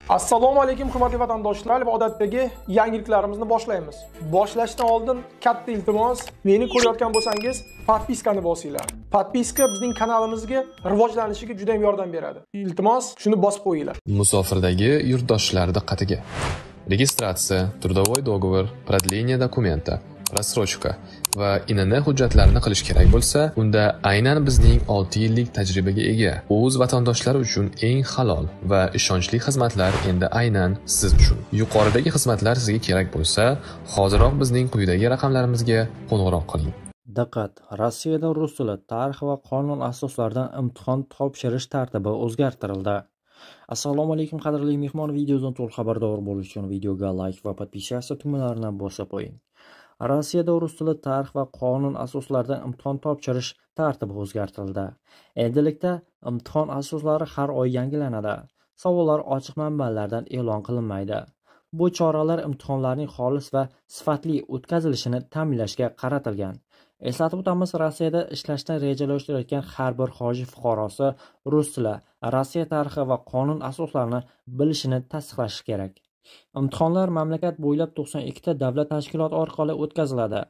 Assalomu alaykum hurmatli vatandoshlar va odatdagi yangiliklarimizni boshlaymiz. Boshlashdan oldin katta iltimos, meni ko'rayotgan bo'lsangiz, подписка ni bosinglar. Подписка bizning kanalimizga rivojlanishiga juda ham yordam beradi. Iltimos, shuni bosib qo'yinglar. Musofirdagi yurtdoshlar diqqatiga. Регистрация, трудовой договор, продление документа, рассрочка va ИНН hujjatlarini qilish kerak bo'lsa, unda aynan bizning 6 yillik tajribaga ega o'z vatandoshlari uchun eng halol va ishonchli xizmatlar endi aynan siz uchun. Yuqoridagi xizmatlar sizga kerak bo'lsa, hoziroq bizning quyidagi raqamlarimizga qo'ng'iroq qiling. Diqqat! Rossiyada rus tili, tarix va qonun asoslaridan imtihon topshirish tartibi o'zgartirildi. Assalomu alaykum qadrli mehmon, videodan to'liq xabardor bo'lish uchun videoga like va подписаться tugmalarini bosib qo'ying. Rossiyada rus tili, tarix va qonun asoslaridan imtihon topshirish tartibi o'zgartirildi. Endilikda imtihon asoslari har oy yangilanadi. Savollar ochiq manbalardan e'lon qilinmaydi. Bu choralar imtihonlarning xolis va sifatli o'tkazilishini ta'minlashga qaratilgan. Eslatib o'tamiz, Rossiyada ishlashni rejalashtirayotgan har bir xorij fuqarosi rus tili, Rossiya tarixi va qonun asoslarini bilishini tasdiqlashi kerak. Imtihonlar mamlakat bo'ylab 92 ta davlat tashkiloti orqali o'tkaziladi.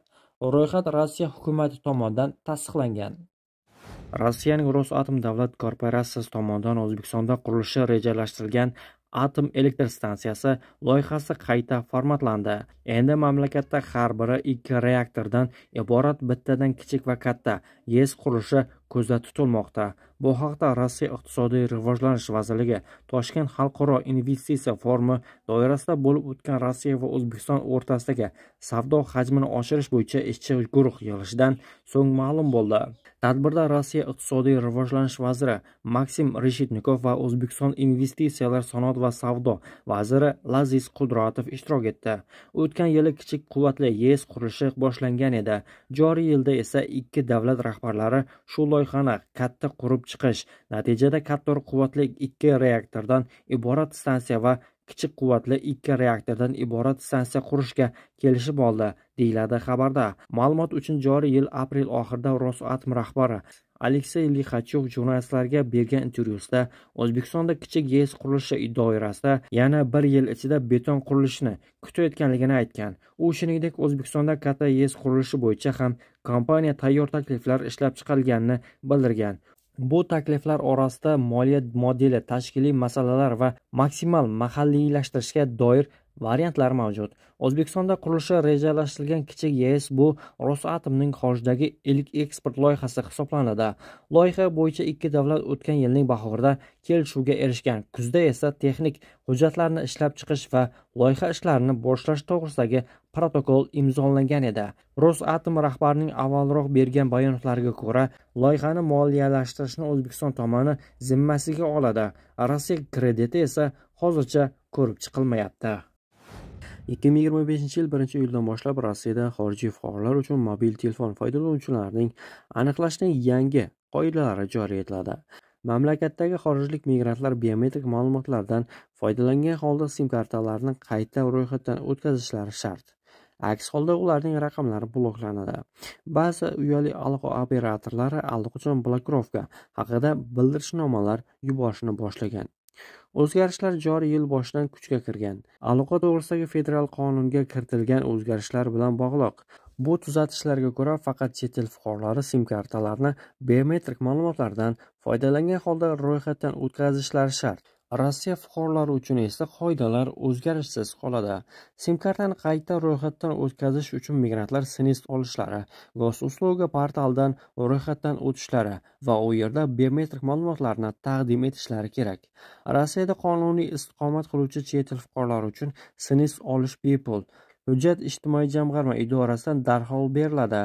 Ro'yxat Rossiya hukumati tomonidan tasdiqlangan. Rossiyaning Rosatom davlat korporatsiyasi tomonidan O'zbekistonda qurilishi rejalashtirilgan atom elektr stansiyasi loyihasi qayta formatlandi. Endi mamlakatda har biri 2 reaktordan iborat bittadan kichik va katta YES qurilishi ko'zda tutilmoqda. Bu haqda Rossiya Iqtisodiy rivojlanish vazirligi Toshkent xalqaro investitsiya forumi doirasida bo'lib o'tgan Rossiya va O'zbekiston o'rtasidagi savdo hajmini oshirish bo'yicha ishchi guruh yig'ilishidan so'ng ma'lum bo'ldi. Tadbirda Rossiya Iqtisodiy rivojlanish vaziri Maksim Reshetnikov va O'zbekiston investitsiyalar, sanoat va savdo vaziri Laziz Qudratov ishtirok etdi. O'tgan yili kichik quvvatli YES qurilishi boshlangan edi. Joriy yilda esa ikki davlat rahbarlari shu loyihani katta qurib chiqish, natijada katta quvvatli 2 reaktordan iborat stansiya va kichik quvvatli 2 reaktordan iborat stansiya qurishga kelishib oldi, deyiladi xabarda. Ma'lumot uchun, joriy yil aprel oxirida Rosatom rahbari Aleksey Lixachyov jurnalistlarga bergan intervyusida O'zbekistonda kichik YES qurilishi doirasida yana bir yil ichida beton qurilishini kutayotganligini aytgan. U shuningdek, O'zbekistonda katta YES qurilishi bo'yicha ham kompaniya tayyor takliflar ishlab chiqarganini bildirgan. Bu takliflar orasida moliya modeli, tashkiliy masalalar va maksimal mahalliylashtirishga doir variantlar mavjud. O'zbekistonda qurilishi rejalashtirilgan kichik YES bu Rosatomning xorijdagi ilk eksport loyihasi hisoblanadi. Loyiha bo'yicha ikki davlat o'tgan yilning bahorida kelishuvga erishgan. Kuzda esa texnik hujjatlarni ishlab chiqish va loyiha ishlarini boshlash to'g'risidagi protokol imzolangan edi. Rosatom rahbarining avvalroq bergan bayonotlariga ko'ra, loyihani moliyalashtirishni O'zbekiston tomoni zimmasiga oladi. Rossiya krediti esa hozircha ko'rib chiqilmayapti. 2025-yil 1-iyuldan boshlab Rossiyada xorijiy fuqarolar uchun mobil telefon foydalanuvchilarining aniqlashning yangi qoidalari joriy etiladi. Mamlakatdagi xorijlik migrantlar biometrik ma'lumotlardan foydalangan holda SIM kartalarini qayta ro'yxatdan o'tkazishlari shart. Aks holda ularning raqamlari bloklanadi. Ba'zi uyali aloqa operatorlari allaqachon blokirovka haqida bildirishnomalar yuborishni boshlagan. O'zgarishlar joriy yil boshidan kuchga kirgan. Aloqa to'g'risidagi federal qonunga kiritilgan o'zgarishlar bilan bog'liq. Bu tuzatishlarga ko'ra faqat chet el fuqarolari SIM kartalarini biometrik ma'lumotlardan foydalangan holda ro'yxatdan o'tkazishlari shart. Rossiya fuqarolari uchun esa qoidalar o'zgarishsiz qoladi. SIM kartani qayta ro'yxatdan o'tkazish uchun migrantlar SNILS olishlari, Gosusluga portalidan ro'yxatdan o'tishlari va u yerda biometrik ma'lumotlarni taqdim etishlari kerak. Rossiyada qonuniy istiqomat qiluvchi chet el fuqarolari uchun SNILS olish bepul. Hujjat Ijtimoiy jamg'arma idorasidan darhol beriladi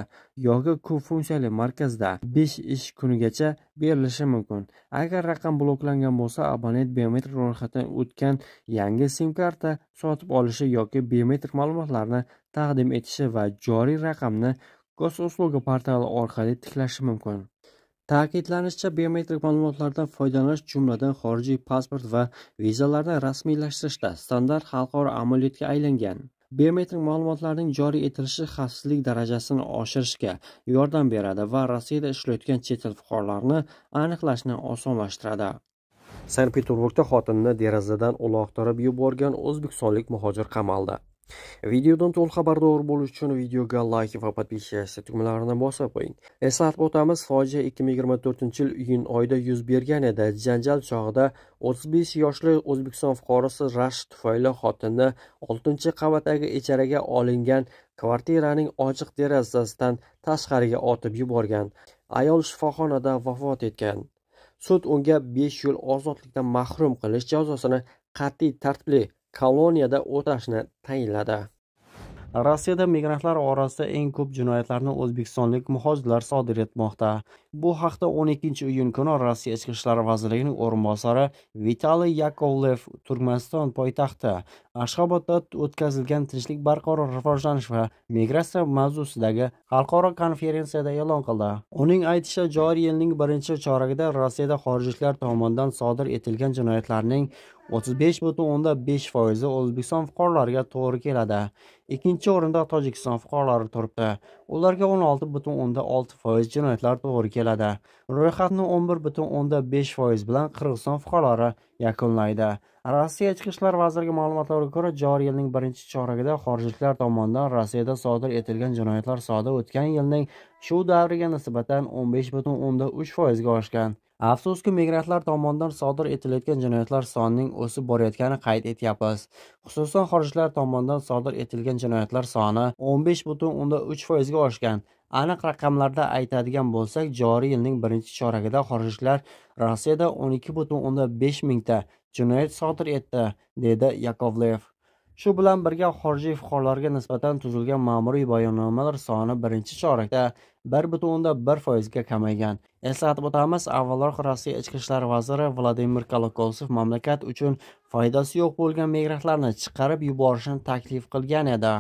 yoki ko'p funksiyali markazda 5 ish kunigacha berilishi mumkin. Agar raqam bloklangan bo'lsa, abonent biometrik ro'yxatdan o'tgan yangi SIM karta sotib olishi yoki biometrik ma'lumotlarni taqdim etishi va joriy raqamni Gosusluga portali orqali tiklashi mumkin. Ta'kidlanishicha, biometrik ma'lumotlardan foydalanish, jumladan xorijiy pasport va vizalarni rasmiylashtirishda standart xalqaro amaliyotga aylangan. Biometrik ma'lumotlarning joriy etilishi xavfsizlik darajasini oshirishga yordam beradi va Rossiyada ishlayotgan chet el fuqarolarini aniqlashni osonlashtiradi. Sankt-Peterburgda xotinini derazadan uloqtirib yuborgan o'zbekistonlik muhojir qamaldi. Videodan to'liq xabardor bo'lish uchun videoga like va podpisatsiya tugmalarini bosib qo'ying. Eslatib o'tamiz, fojia 2024-yil iyun oyida yuz bergan edi. Janjal chog'ida 35 yoshli O'zbekiston fuqarosi rashk tufayli xotinni 6-qavatdagi ijaraga olingan kvartiraning ochiq derazasidan tashqariga otib yuborgan. Ayol shifoxonada vafot etgan. Sud unga 5 yil ozodlikdan mahrum qilish jazosini qat'iy tartibli koloniyada o'tashni tayinladi. Rossiyada migrantlar orasida eng ko'p jinoyatlarni o'zbekistonlik muhojirlar sodir etmoqda. Bu haqda 12-iyun kuni Rossiya Ichki ishlar vazirligining o'rinbosari Vitaliy Yakovlev Turkmaniston poytaxti Ashxobodda o'tkazilgan tinchlik, barqaror rivojlanish va migratsiya mavzusidagi xalqaro konferensiyada e'lon qildi. Uning aytishicha, joriy yilning birinchi choragida Rossiyada xorijliklar tomonidan sodir etilgan jinoyatlarning 35,5% O'zbekiston fuqarolariga to'g'ri keladi. Ikkinchi o'rinda Tojikiston fuqarolari turibdi. Ularga 16,6% jinoyatlar to'g'ri keladi. Ro'yxatni 11,5% bilan Qirg'iziston fuqarolari yakunlaydi. Rossiya Ichki ishlar vazirligi ma'lumotlariga ko'ra, joriy yilning birinchi choragida xorijliklar tomonidan Rossiyada sodir etilgan jinoyatlar soni o'tgan yilning shu davriga nisbatan 15,3% ga oshgan. Afsuski, migrantlar tomonidan sodir etilayotgan jinoyatlar sonining o'sib borayotgani qayd etyapmiz. Xususan, xorijliklar tomonidan sodir etilgan jinoyatlar soni 15,3% ga oshgan. Aniq raqamlarda aytadigan bo'lsak, joriy yilning birinchi choragida xorijliklar Rossiyada 12,5 mingta jinoyat sodir etdi, dedi Yakovlev. Shu bilan birga xorijiy fuqarolarga nisbatan tuzilgan ma'muriy bayonnomalar soni birinchi chorakda 1,1% ga kamaygan. Eslatib o'tamiz, avvalroq Rossiya Ichki ishlar vaziri Vladimir Kolokoltsev mamlakat uchun foydasi yo'q bo'lgan migrantlarni chiqarib yuborishni taklif qilgan edi.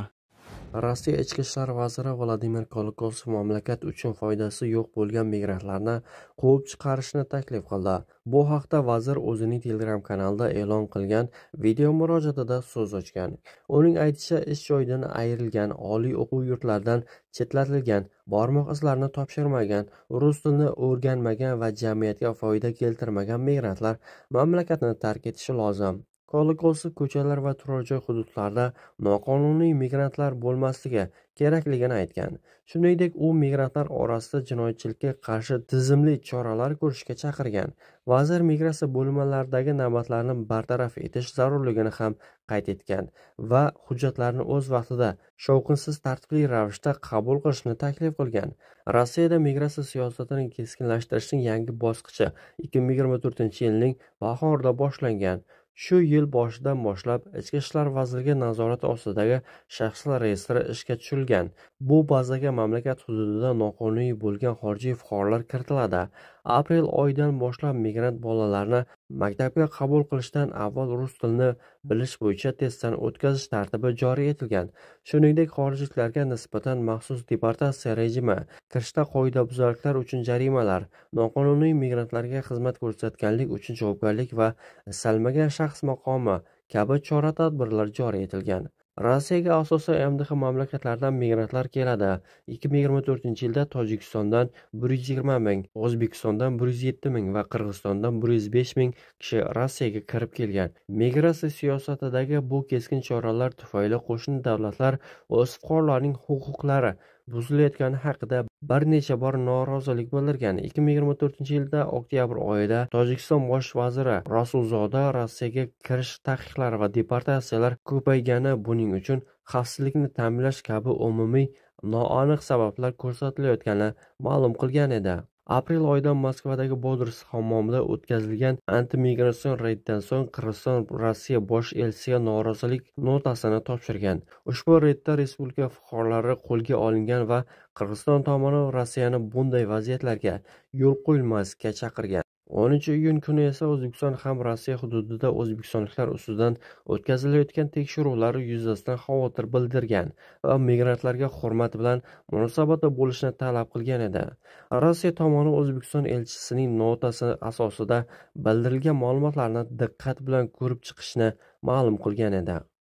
Rossiya Ichki ishlar vaziri Vladimir Kolokoltsev mamlakat uchun foydasi yo'q bo'lgan migrantlarni quvib chiqarishni taklif qildi. Bu haqda vazir o'zining Telegram kanalida e'lon qilgan video murojaatida so'z ochgan. Uning aytishicha, ish joyidan ayrilgan, oliy o'quv yurtlaridan chetlatilgan, barmoq izlarini topshirmagan, rus tilini o'rganmagan va jamiyatga foyda keltirmagan migrantlar mamlakatni tark etishi lozim. Kolokoltsev ko'chalar va turar joy hududlarida noqonuniy migrantlar bo'lmasligi kerakligini aytgan. Shuningdek, u migrantlar orasida jinoyatchilikka qarshi tizimli choralar ko'rishga chaqirgan. Vazir migratsiya bo'linmalaridagi navbatlarni bartaraf etish zarurligini ham qayd etgan va hujjatlarni o'z vaqtida shovqinsiz tartibli ravishda qabul qilishni taklif qilgan. Rossiyada migratsiya siyosatini keskinlashtirishning yangi bosqichi 2024-yilning bahorida boshlangan. Shu yil boshidan boshlab Ichki ishlar vazirligi nazorati ostidagi shaxslar reyestri ishga tushirilgan. Bu bazaga mamlakat hududida noqonuniy bo'lgan xorijiy fuqarolar kiritiladi. Aprel oyidan boshlab migrant bolalarni maktabga qabul qilishdan avval rus tilini bilish bo'yicha testdan o'tkazish tartibi joriy etilgan. Shuningdek, xorijliklarga nisbatan maxsus deportatsiya rejimi, kirishda qoidabuzarliklar uchun jarimalar, noqonuniy migrantlarga xizmat ko'rsatganlik uchun javobgarlik va istalmagan shaxs maqomi kabi chora-tadbirlar joriy etilgan. Rossiyaga asosan MDH mamlakatlaridan migrantlar keladi. 2024-yilda Tojikistondan 120 ming, O'zbekistondan 107 ming va Qirg'izistondan 105 ming kishi Rossiyaga kirib kelgan. Migratsiya siyosatidagi bu keskin choralar tufayli qo'shni davlatlar o'z fuqarolarining huquqlari buzilayotgani haqida bir necha bor norozilik bildirgan. 2024-yilda oktyabr oyida Tojikiston bosh vaziri Rasulzoda Rossiyaga kirish taqiqlari va deportatsiyalar ko'paygani, buning uchun xavfsizlikni ta'minlash kabi umumiy noaniq sabablar ko'rsatilayotgani ma'lum qilgan edi. Aprel oyida Moskvadagi Bodrs hammomida o'tkazilgan antimigratsion reyddan so'ng Qirg'iziston Rossiya bosh elchisiga norozilik notasini topshirgan. Ushbu reydda respublika fuqarolari qo'lga olingan va Qirg'iziston tomoni Rossiyani bunday vaziyatlarga yo'l qo'yilmaslikka chaqirgan. 10-iyun kuni esa O'zbekiston ham Rossiya hududida o'zbekistonliklar ustidan o'tkazilayotgan tekshiruvlar yuzasidan xavotir bildirgan va migrantlarga hurmat bilan munosabatda bo'lishni talab qilgan edi. Rossiya tomoni O'zbekiston elchisining notasi asosida bildirilgan ma'lumotlarni diqqat bilan ko'rib chiqishni ma'lum qilgan edi.